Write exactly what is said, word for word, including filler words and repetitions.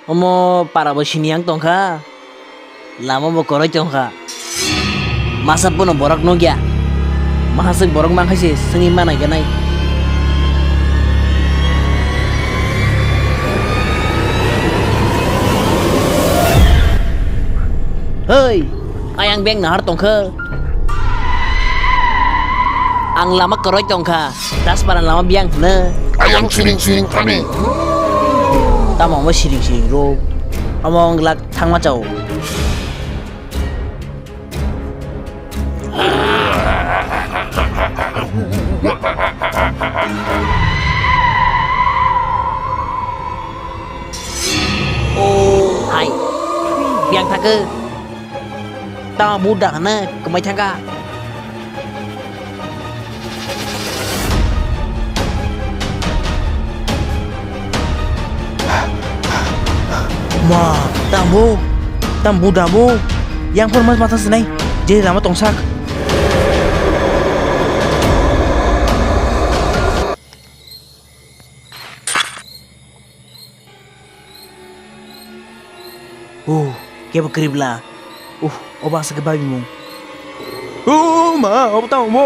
Omo para bo sini yang tongkha, lama bo koroi tongkha. Masa bono borok nukya, mahaswk borok mankha se swngwi mana gwnai. Hei, ayang beng nahar tongkha. Ang lama koroi tongkha. Daspara lama biyang hwno. Ayang siring siring thani. Tamo omo siring siring ro? Omo wng glak thangma chao. Hai. Biyang thakhe. Tamo buddha hwno kwmai thangkha. Ma, tamo, tam buddha mo. Yang por mas mata sinai. Je lama tongsak. Uh, kebo kribla. Uh, obo aswk khe babimung. Oh, ma, obo tamo mo.